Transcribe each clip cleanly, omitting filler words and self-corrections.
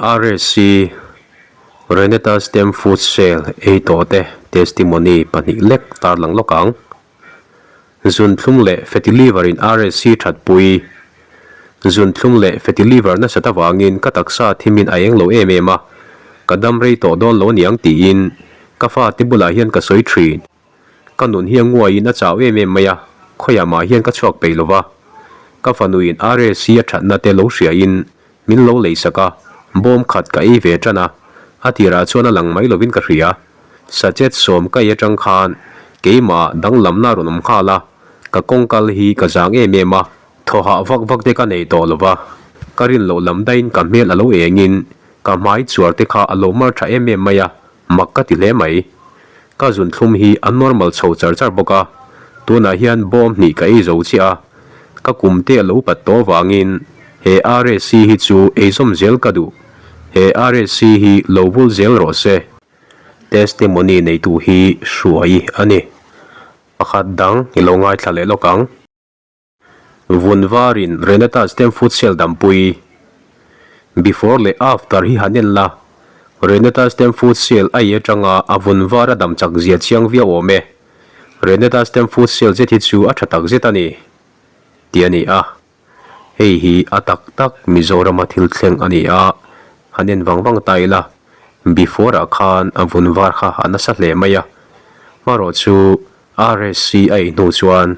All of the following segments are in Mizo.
RSC Renata Stem Food Sale ei tawh te testimony pahnih lek tarlang lawk ang. Zunthlum leh fatty liver in RSC thatpui. Zunthlum leh fatty liver nasat avangin ka taksa thimin a eng lo em em a, ka dam rei tawh dawn lo aniang tiin ka fate bulah hian ka sawi thin. Ka nun hi a nguaiin a chau em em mai a, khawiah mah hian ka chhuak peih lova. Ka fanuin RSC a thatna te lo hriain min lo leisak a, bawm khat ka ei ve tan a, a tirah chuan a lang mai lovin ka hria. Sachet sawm ka ei atang khan keimah danglamna a rawn awm nghal a, ka kawng kal hi ka zang em em a, thaw hah vak vak te ka nei tawh lova, ka rin loh lam daihin ka hmel a lo engin ka hmai chuar te kha a lo mar tha em em mai a, Mak ka ti hle mai. Ka zunthlum hi a normal chho char char bawk a, tunah hian bawm hnih ka ei zo chiah a, ka kum te a lo pat tawh avangin he RSC hi chu ei zawm zel ka duh. He RSC hi lo vul zel rawh se. Testimony neitu hi hruai a ni. Pakhat dang i lo ngaithla leh lawk ang. Vun varin Renata Stem Food Sale dampui Before leh After hi han en la, Renata Stem Food Sale a i atanga a vun var a dam chak zia chiang viau awm e. Renata Stem Food Sale zet hi chu a tha tak zet a ni, ti a ni a. Hei hi a tak tak Mizorama thil thleng a ni a, han en vang vang ta ila, Before ah khan a vun var kha a nasa hle mai a, hmarawh chu RSC a ei hnu chuan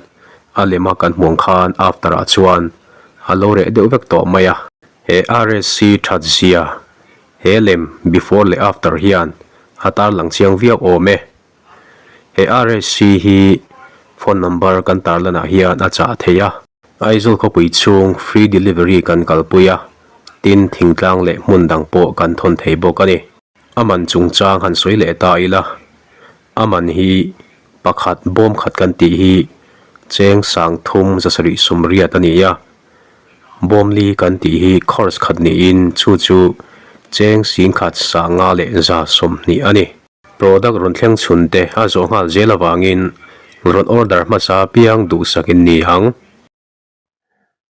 a lema kan hmuh ang khan after ah chuan a lo reh deuh vek tawh mai a. He RSC that zia he lem before leh after hian a tarlang chiang viau awm e. He RSC hi phone number kan tarlanah hian a chah thei a. Aizawl khawpui chhung free delivery kan kalpui a, tin thingtlang leh hmun dang pawh kan thawn thei bawk a ni. A man chungchang han sawi leh ta ila, a man hi pakhat bawm khat kan tih hi cheng sang thum zasarih sum riat a ni a, bawm li kan tih hi course khat niin chu chu cheng sing khat sanga leh za 20 a ni. Product rawn thleng chhun te a zawh nghal zel avangin rawn order hmasa piang duhsakin ni ang.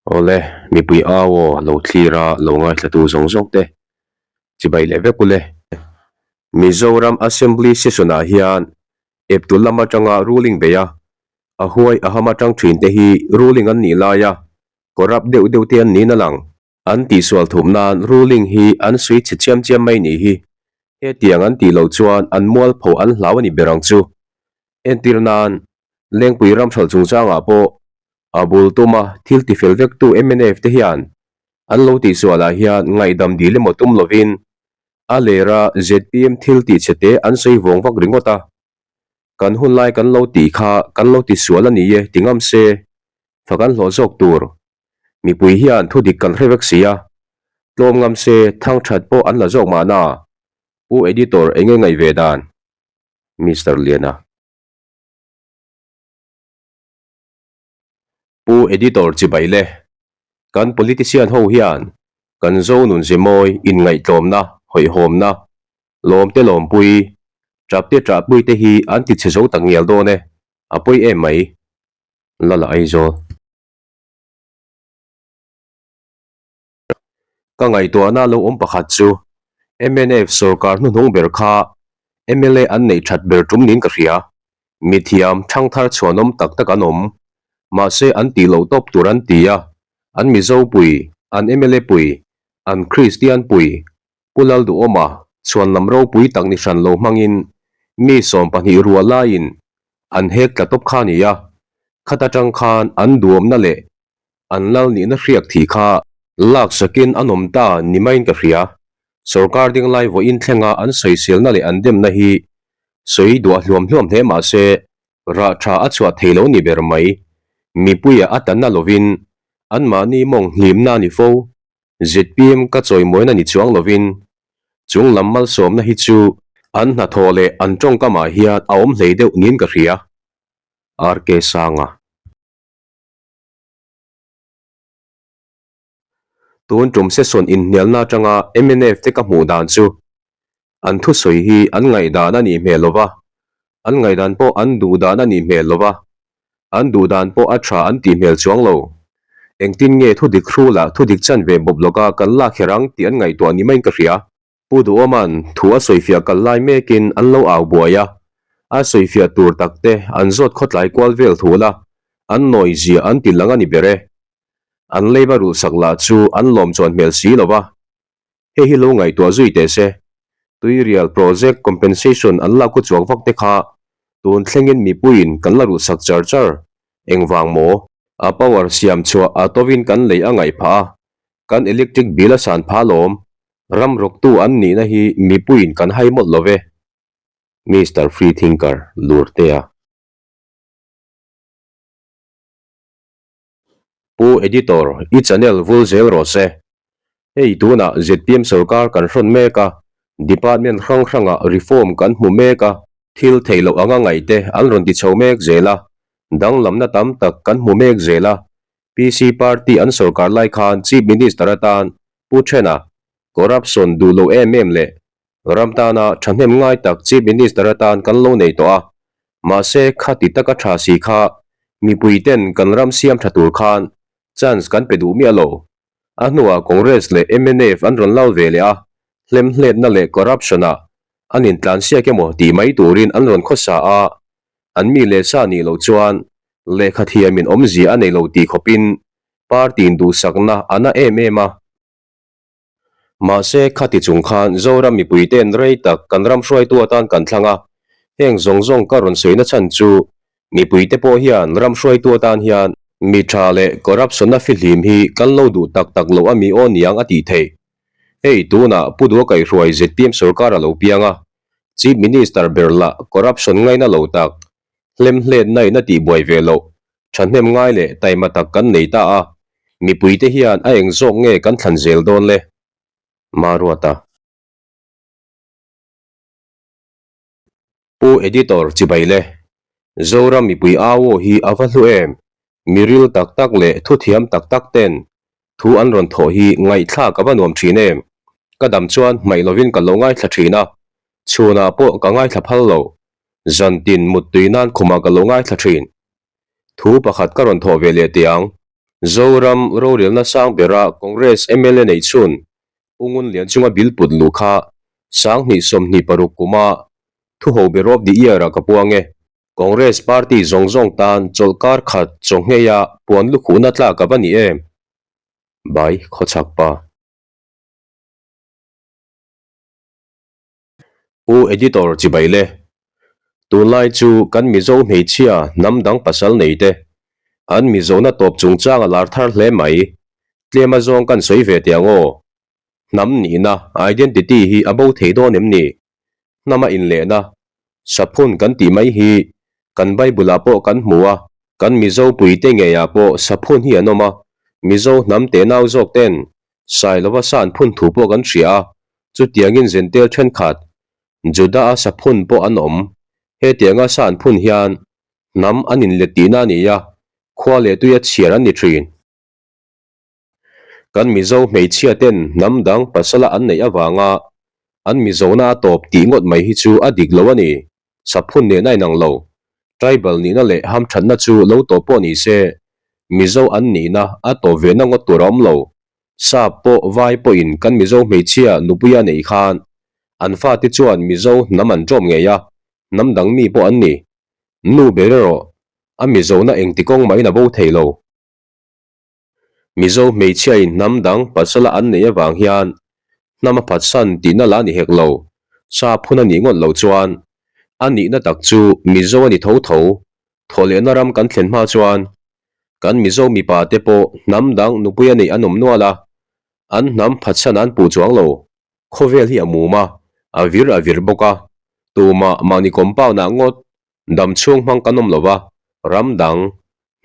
Awle, mipui au aw lo thlir a lo ngaithlatu zawng zawng te chibai leh vek ule. Mizoram Assembly Session ah hian eptu lam atanga ruling bei a, a huai a ham atang thin te hi ruling an nih lai a, corrupt deuh deuh te an niin a lang. An tihsual thup nan ruling hi an sui chhe chiam chiam mai nih hi. Hetiang an tih loh chuan an mualpho an hlau a ni ber ang chu. Entir nan, Lengpui ramhralh chungchangah pawh a bul tuma thil tifel vektu mnf te hian an lo tihsualah hian ngaihdam dil emaw tum lovin a lera zpm thil tihchhe te an sawi vawng vak ringawt a. Kan hunlai kan lo tih kha kan lo tisual a ni e ti ngam se, fa kan hlawh zawk tur. Mipui hian thu dik kan hre vek si a, tlawm ngam se thang that pawh an la zawk mahna. Pu Editor enge ngaih ve dan? Mister Liana. Pu Editor chibai le, kan politician ho hian kan zo nun ze mawi inngaihtlawmna, hawihhawmna, lawmte lawmpui, ṭapte ṭahpui te hi an ti chhe zo tak ngial dawn e, a pawi em mai. Lala Aizawl. Ka ngaihtuahna lo awm pakhat chu mnf sorkar hnuhnung ber kha mla an neih that ber tum niin ka hria. Mithiam thangthar chhuanawm tak tak an awm. Mahse an tih loh tawp tur an ti a, an Mizo pui, an mla pui, an Kristian pui, Pu Lalduhawma chhuanlam ropui tak ni hran lo hmangin mi 12 ruah laiin an hek tla tawp kha a ni a, khata tang khan an duamna leh an lal nihna hriak thih kha lak sakin an awm ta ni maiin ka hria. Sorkar ding lai vawiin thlenga an sawiselna leh an demna hi sawi duah hluam hluam hle mah se rah tha a chhuah thei lo ni ber mai. Mipuia a tanna lovin anmahni mawng hlimna a ni fo. Zpm ka chawimawina ni chuang lovin chung lam malsawmna hi chu an hnathawh leh an tawngkamah hian a awm hlei deuh niin ka hria. RK Sanga. Tun tum session inhnialna atanga mnf te ka hmuh dan chu an thusawi hi an ngaihdan a nih hmel lova, an ngaihdan pawh an duh dan a nih hmel lova, an duh dan pawh a tha an tih hmel chuang lo. Engtin nge thudik hrula thudik chanve bawp lawka kan lak kher ang tih an ngaihtuah ni maiin ka hria. Pu Duhawma'n thu a sawifiah kal lai mekin an lo au buai a, a sawifiah tur takte an zawt khawtlai kual vel thul a, an nawi zia an ti lang a ni ber e. An leiba rulhsak lah chu an lawm chuan hmel si lo va. Hei hi lo ngaihtuah zui teh se. Tuirial project compensation an lak ku chuak vak te kha tun thlengin mipuiin kan la rulhsak char char. Engvang maw? A power siam chhuah a tovin kan lei a ngaih phah a, kan electric bill a san phah alawm. Ram rawktu an nihna hi mipuiin kan hai mawlh lo ve. Mister Freethinker, Lurtea. Pu Editor, i channel vul zel rawh se. Hei tunah zpm sorkar kan hrawn mek a, department hrang hrangah reform kan hmu mek a, thil theih loh anga ngaihte an rawn ti chho mek zel a, danglamna tam tak kan hmu mek zel a. PC party an sorkar lai khan Chief Minister atan Pu Thena corruption duh lo em em leh Ram tana thahnem ngai tak Chief Minister atan kan lo nei tawh a, mahse khati taka tha si kha mipui ten kan ram siam tha tur khan chance kan pe duh miah lo. A hnuah Congress leh mnf an rawn lal ve leh a, hlemhletna leh corruption ah an intlansiak emaw tih mai turin an rawn khawsa a, an mi leh sa nih loh chuan lehkha thiamin awmzia a nei lo tih khawpin party in duhsakna a na em em a. Mahse, khati chung khan Zoram mipuite'n rei tak kan ram hruaitu atan kan thlang a, heng zawng zawng ka rawn sawina chhan chu mipuite pawh hian ram hruaitu atan hian mi tha leh corruption-a fihlim hi kan lo duh tak tak loh a mi aw niang a tih theih. Hei tunah Pu Dua kaihhruai zpm sorkar a lo piang a, Chief Minister ber lah corruption ngaina lo tak, hlemhletna in a tihbuai ve loh Thahnem ngai leh taima tak kan nei ta a, mipuite hian a eng zawk nge kan thlan zel dawn le? Maruata. Pu Editor chibai le. Zoram mipui au aw hi a va hlu em? Miril tak tak leh thuthiam tak tak ten thu an rawn thawh hi ngaihthlak a va nuam thin em? Ka dam chuan hmaih lovin ka lo ngaithla thin a, chhunah pawh ka ngaithla phal lo. Zantin muttui nan khumah ka lo ngaithla thin. Thu pakhat ka rawn thawh ve leh teh ang. Zoram rorelna sang bera Congress mla neih chhun Pu Ngun Lian chunga bill put luh kha 2026 kuma thuho ber of the year ah ka puang e. Congress party zawng zawng tan chawlhkar khat chaw ngheia puan lukhuhna tlak a va ni em? Bai Khawchhak pa. Pu Editor chibai le. Tunlai chu kan Mizo hmeichhia hnam dang pasal nei te an Mizona tawp chungchang a lar thar hle mai. Tlem a zawng kan sawi ve teh ang aw. Hnam nihna, identity, hi a bo thei dawn em ni? Hnam a inlehna, saphun kan tih mai hi kan Bible ah pawh kan hmu a, kan Mizo puite ngeiah pawh saphun hi an awm a, Mizo hnam tenau zawk ten Sailova sa an phun thu pawh kan hria a, Chutiangin Zentel thenkhat, Juda-a saphun pawh an awm. Hetianga sa an phun hian hnam an inlet tihna a ni a, khua leh tuia chhiar an ni thin. Kan Mizo hmeichhia ten hnam dang pasala an neih avanga an Mizona a tawp tih ngawt mai hi chu a dik lo a ni. Saphun nena inang lo, tribal nihna leh hamthatna chu lo tawp pawh ni se, Mizo an nihna a tawp vehna ngawt tur a awm lo. Sap pawh vai pawhin kan Mizo hmeichhia nupuia neih khan an fate chuan Mizo hnam an ṭawm ngei a, hnam dang mi pawh an ni. Nu ber erawh a Mizona engti kawng mahin a bo thei lo. Mizo hmeichhiain hnam dang pasala an neih avang hian hnam a phatsan tihna la ni hek lo, sap hun a nih ngawt lo chuan a nihna tak chu Mizo a ni tho tho, thawhlehna ram kan thlen hma chuan Kan Mizo mipa te pawh hnam dang nupui a neih an awm nual a, an hnam phatsan an puh chuang lo. Khawvel hi a mum a, a vir a vir bawk a, tumah mahni compound ah ngawt dam chhung hmang kan awm lo va, ram dang,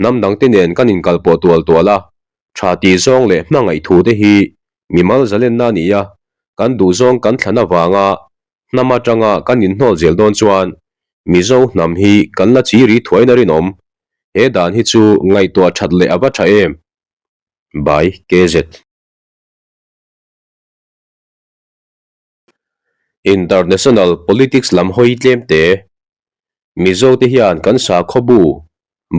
hnam dang te nen kan inkalpawh tual tual a, tha tih zawng leh hmangaih thu te hi mimal zalenna a ni a, kan duh zawng kan thlan avanga Hnam atanga kan inhnawl zel dawn chuan Mizo hnam hi kan la chi ri thuain a rinawm. He dan hi chu ngaihtuah that leh a va tha em? By KZ. International Politics lam hawi tlem te. Mizo te hian kan sakhaw bu,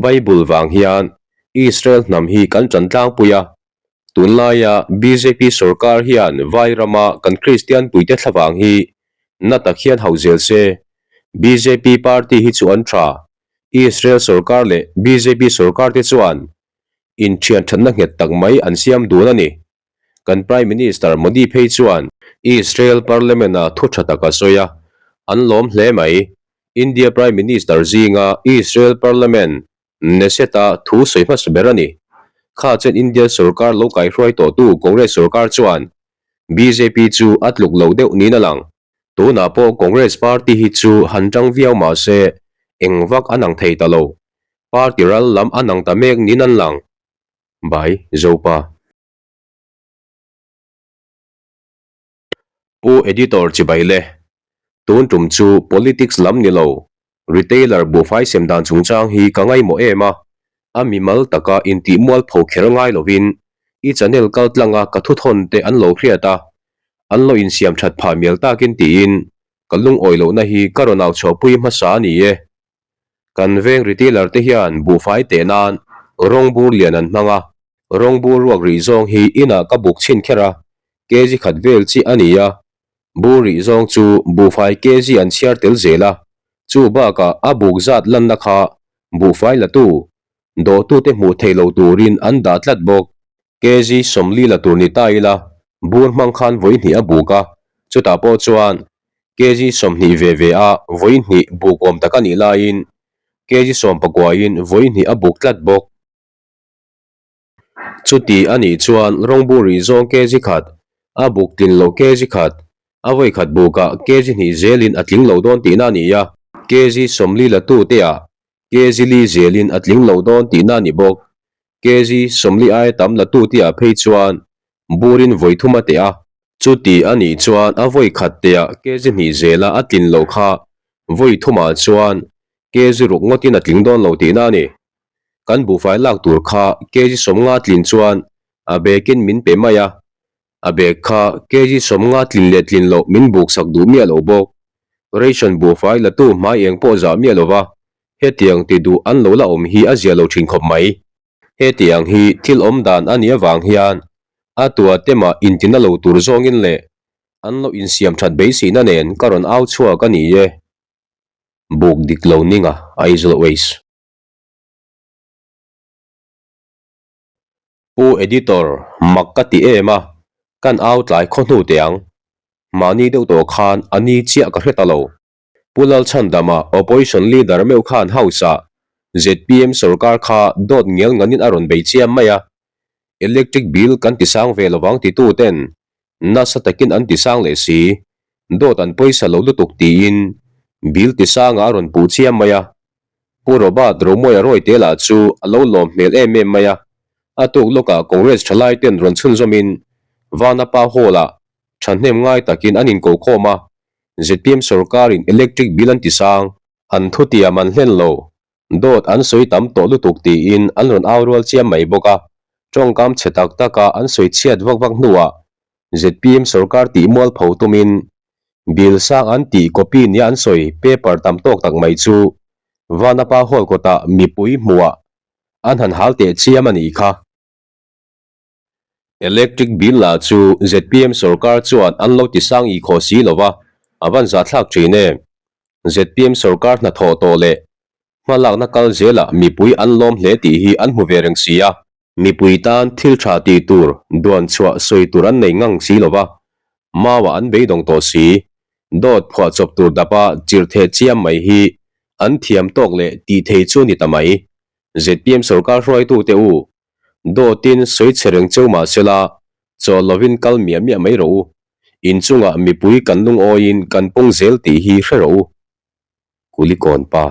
Bible vang hian. Israel hnam hi kan ṭan tlangpui a, tunlaia bjp sorkar hian vai rama kan Kristian puite thlavang hi na tak hian hauh zel se. Bjp party hi chu an ṭha. Israel sorkar leh bjp sorkar te chuan inthian ṭhatna nghet tak mai an siam dun a ni. Kan Prime Minister Modi phei chuan Israel Parliament-a thu tha tak a sawi a, an lawm hle mai. India Prime Minister zinga Israel Parliament Knesset-a thu sawi hmasa ber a ni. Kha chen India sorkar lo kaihruai tawhtu Congress sorkar chuan bjp chu a tluk lo deuh niin a lang. Tunah pawh Congress party hi chu han tang viau mah se eng vak an ang thei ta lo. Party ral lam an ang ta mek niin an lang. By Zopa. Pu Editor chibai le. Tun tum chu politics lam ni lo, retailer buhfai sem dan chungchang hi ka ngaihmawh em a, a mimal taka intih mualpho kher ngai lovin i channel kal tlanga ka thuthawn te an lo hriat a, an lo insiam that phah mial takin tiin ka lungawi lohna hi ka rawn au chhuahpui hmasa a ni e. Kan veng retailer te hian buhfai teh nan rawng bur lian an hmang a, rawng bur ruak rih zawng hi inah ka buk chhin kher a, kg khat vel chi a ni a, bur rih zawng chu buhfai kg an chhiar tel zel a, chu bakah a buk zat lanna kha buhfai latu, dawhtute hmuh theih lo turin an dah tlat bawk. Kg 40 la tur ni ta ila, bur hmang khan vawi hnih a buk a, chutah pawh chuan kg 20 ve ve a vawi hnih buk awm tak a nih laiin kg 19 in vawi hnih a buk tlat bawk. Chuti a nih chuan rawngbur rih zawng kg khat, a buk tlin loh kg khat, a vawi khat bukah kg hnih zelin a tling lo dawn tihna a ni a. Kg 40 la tu te ah kg li zelin a tling lo dawn tihna a ni bawk. Kg 40 aia tam la tu tih ah phei chuan burin vawi thum a teh a. Chuti a nih chuan a vawi khat teh ah kg hnih zela a tlin loh kha vawi thumah chuan kg ruk ngawtin a tling dawn lo tihna a ni. Kan buhfai lak tur kha kg 50 tlin chuan a bekin min pe mai a, A bag kha kg 50 tlin leh tlin loh min buk sak duh miah lo bawk. Ration buhfai latu hmai eng pawh zah miah lova hetiang ti duh an lo la awm hi a zia lo thin khawp mai. Hetiang hi thil awm dan a nih avang hian a tua te mah intina lo tur zawngin leh an lo insiam that beiseina nen ka rawn au chhuak a ni e. Buk dik lo ninga Aizawl Waste. Pu Editor, mak ka ti em a, kan au tlai khaw hnu teh ang. Mahni deuh tawh khan a ni chiah ka hre ta lo. Pu Lalchhandama Opposition Leader meuh khan House-ah zpm sorkar kha dawt ngial nganin a rawn bei chiam mai a. Electric bill kan ti sang ve lovang titu ten nasa takin an ti sang leh si. Dawt an pawisa lo lutuk tiin bill ti sangah a rawn puh chiam mai a. Pu Robert Romawia Rawite lah chu a lo lawm hmel em em mai a, a tuk lawkah Congress thalai ten rawn chhunzawmin Vanapa Hall-ah thahnem ngai takin an inkokhawm a, zpm sorkarin electric bill an ti sang. An thutiam an hlen lo, dawt an sawi tam tawh lutuk tiin an rawn au rual chiam mai bawk a, tawngkam chhe tak taka an sawi chhiat vak vak hnuah zpm sorkar tih mualpho tumin Bill sang an tih copy nia an sawi paper tam tawk tak mai chu Vanapa Hall kawtah mipui hmuhah an han hal teh chiam a nih kha. Electric bill lah chu zpm sorkar chuan an lo ti sang i khaw si lova, a van zahthlak thin em. Zpm sorkar hnathawh tawh leh hmalakna kal zelah mipui an lawm hle tih hi an hmu ve reng si a. Mipui tan thil tha tih tur duan chhuah sawi tur an nei ngang si lova, Mau-ah an beidawng tawh si. Dawt phuah chawp tur dapa chirh theh chiam mai hi an thiam tawk leh tih thei chu ni ta mai. Zpm sorkar hruaitute u, dawtin sawi chhe reng cheu mah sela, chawl lovin kal miah miah mai rawh u. Inchungah mipui kan lungawiin kan pung zel tih hi hre rawh u. Kulikawn pa.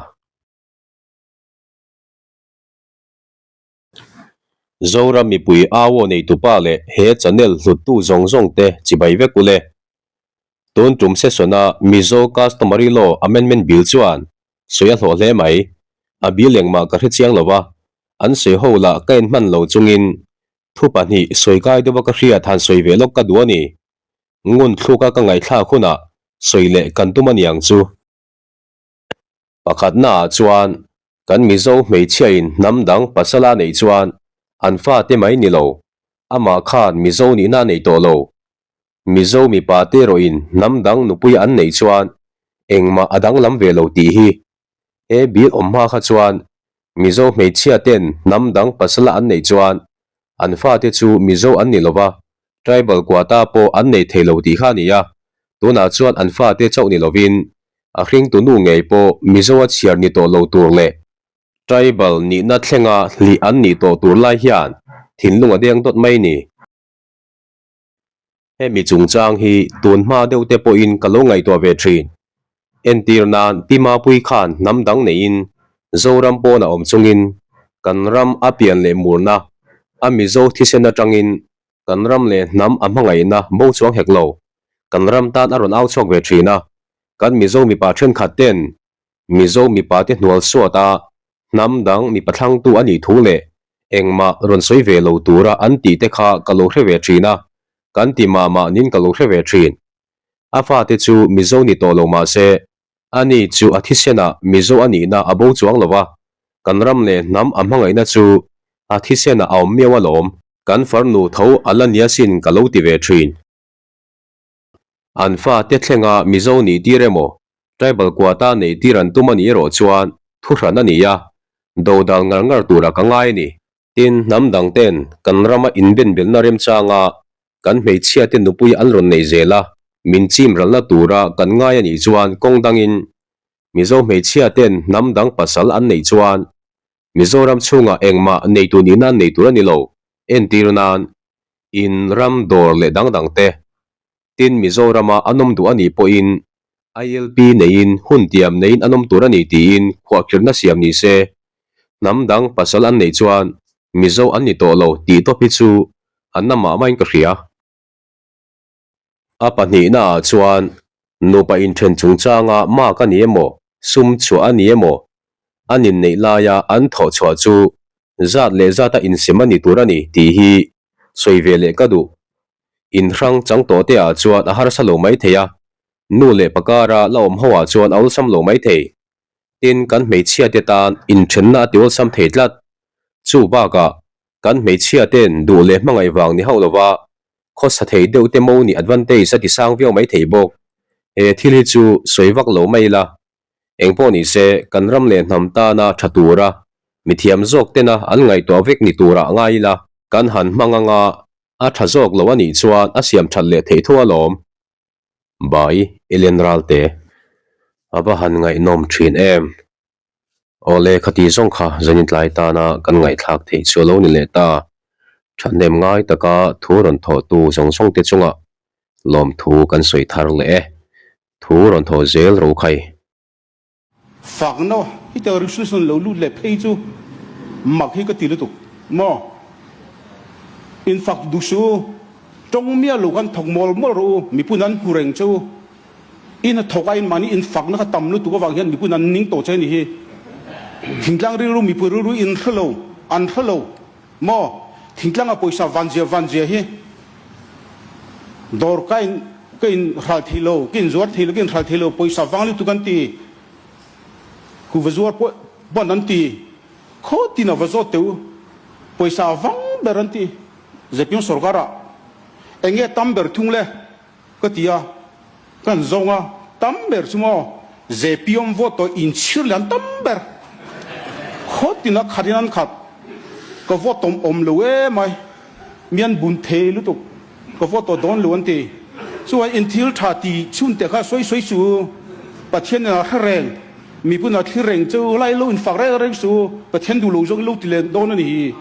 Zoram mipui au aw neitupa leh he channel hluttu zawng zawng te chibai vek ule. Tun tum session a Mizo Customary Law Amendment Bill chuan sawi a hlawh hle mai. A bill engmah ka hre chiang lo a, an sawi ho lah ka en hman lo chungin thu pahnih sawi kai deuha ka hriat han sawi ve lawk ka duh a ni. Ngun thluka ka ngaihthlak hunah sawi leh kan tum a niang chu. Pakhatnaah chuan. Kan Mizo hmeichhiain hnam dang pasal a neih chuan an fate mai ni lo, amah khan Mizo nihna a nei tawh lo. Mizo mipa te erawhin hnam dang nupui an neih chuan engmah a danglam ve lo tih hi. He bill awm hma kha chuan Mizo hmeichhia ten hnam dang pasal an neih chuan an fate chu Mizo an ni lova, tribal quota pawh an nei thei lo tih kha a ni a, tunah chuan an fate chauh ni lovin a hringtu nu ngei pawh Mizo a chhiar ni tawh lo tur leh tribal nihna thlenga hlih an nih tawh tur lai hian thinlung a deng dawt mai ni. Hemi chungchang hi tun hma deuh te pawhin ka lo ngaihtuah ve thin. Entir nan Pi Mapui khan hnam dang neiin Zoram pawn a awm chungin kan ram a pian leh murna, a Mizo thisen atangin kan ram leh hnam a hmangaihna bo chuang hek lo. Kan ram tan a rawn au chhuak ve thin a, kan Mizo mipa thenkhat ten Mizo mipa te hnual suat a, hnam dang mipa thlangtu a nih thu leh engmah rawn sawi ve lo tura an tih te kha ka lo hre ve thin a, kan ti mah mah nin ka lo hre ve thin. A fate chu Mizo ni tawh lo mah se, ani chu a thisenah Mizo a nihna a bo chuang lo va, kan ram leh hnam a hmangaihna chu a thisenah a awm miau alawm. Kan farnu tho a la nia sin ka lo ti ve thin. An fate thlenga Mizo nih tir emaw, tribal quota neih tir an tum a nih erawh chuan thuhran a ni a, dodal ngar ngar tura ka ngai a ni. Tin, hnam dang ten kan rama inbenbelna remchanga kan hmeichhiate nupui an rawn neih zel a, min chim ralna tura kan ngai a nih chuan kawng dangin Mizo hmeichhia ten hnam dang pasal an neih chuan Mizoram chhungah engmah neitu nihna an nei tur a ni lo, entir nan in ram dawr leh dang dang te. Tin Mizorama an awm duh a nih pawhin ILP neiin hun tiam neiin an awm tur a ni tiin khuahkhirhna siam ni se. Hnam dang pasal an neih chuan Mizo an ni tawh lo tih tawp hi chu an na mah mahin ka hria. A pahnihnaah chuan nupa inthen chungchanga mark a ni emaw, sum chhuah a ni emaw, an inneih laia an thawh chhuah chu zat leh zata insem a ni tur a ni tih hi sawi ve leh ka duh. Inhrang chang tawh te ah chuan a harsa lo mai thei a, nu leh pakara la awm ho ah chuan a awlsam lo mai thei. Tin, kan hmeichhia te tan inthenna a ti awlsam thei tlat. Chu bakah kan hmeichhia ten duh leh hmangaih vang ni hauh lova khawsa thei deuh te mo nih advantage a ti sang viau mai thei bawk. He thil hi chu sawi vak lo mai ila. Engpawh ni se, kan ram leh hnam tana tha tura mithiam zawk tena an ngaihtuah vek ni turah ngai ila, kan han hmang anga a tha zawk lo a nih chuan a siam that leh theih thu alawm. Bai Ellen Ralte a va han ngaihnawm thin em. Awle khati zawng kha zanin tlai tana kan ngaihthlak theih chu a lo ni leh ta. Thahnem ngai taka thu rawn thawhtu zawng zawng te chungah lawmthu kan sawi thar leh e. Thu rawn thawh zel ro khai. Fakna hi tel resolution lo lut leh phei chu mak hi ka ti lutuk maw? In fak duh suh u, tawng miah lo khan thawk mawl mawl rawh u, mipun an hmu reng che u. I hnathawk a inmahni infakna kha tam lutuk avang hian mipun an ning tawh che a ni hi. Thingtlang rilru mipui rilru in hre lo, an hre lo maw? Thingtlanga pawisa vanzia vanzia hi dawr ka in ka in hral thei lo, ka in zuar thei lo, ka in hral thei lo, pawisa vang lutuk an ti. Kuva zuar pawh pawn an ti. Khaw tin a va zawt teh u, pawisa vang ber an ti. Zpm sorkar ah eng nge tam ber thung le? Ka ti a, kan zawng a, tam ber chu maw zpm vote tawh inchhir leh an tam ber. Khaw tina khat in an khat. Ka vote tawm awm lo emai, mi an bun thei lutuk, ka vote tawh dawn lo an ti. Chuan in thil tha ti chhun te kha sawi sawi suh u, Pathian in a hre reng, mipui in a thlir reng che u, lai lo in fak reng reng suh u, Pathian duh lo zawk in lo ti leh dawn a ni hi.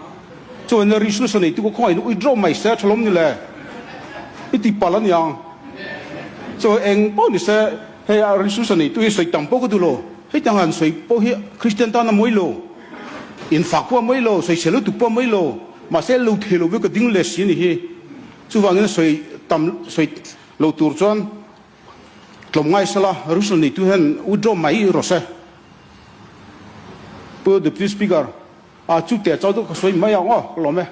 Chuan Rishu saw neitu ka khawngaih in withdraw mai se a tha lawm ni le? I ti palh a niang. Chuan eng pawh ni se hei a Rishu saw neitu hi sawi tam pawh ka duh lo. Hei tiang han sawi pawh hi Kristian tan a mawi lo. In fak pawh a mawi lo, sawisel lutuk pawh a mawi lo. Mahse lo thei lo ve ka ding leh si a ni hi. Chuvangin sawi tam sawi lo tur chuan tlawmngai sela Rishu neitu hian withdraw mai rawh se. Pu Deputy Speaker. A chu teh chau deuh ka sawi mai ang aw, ka lawm e.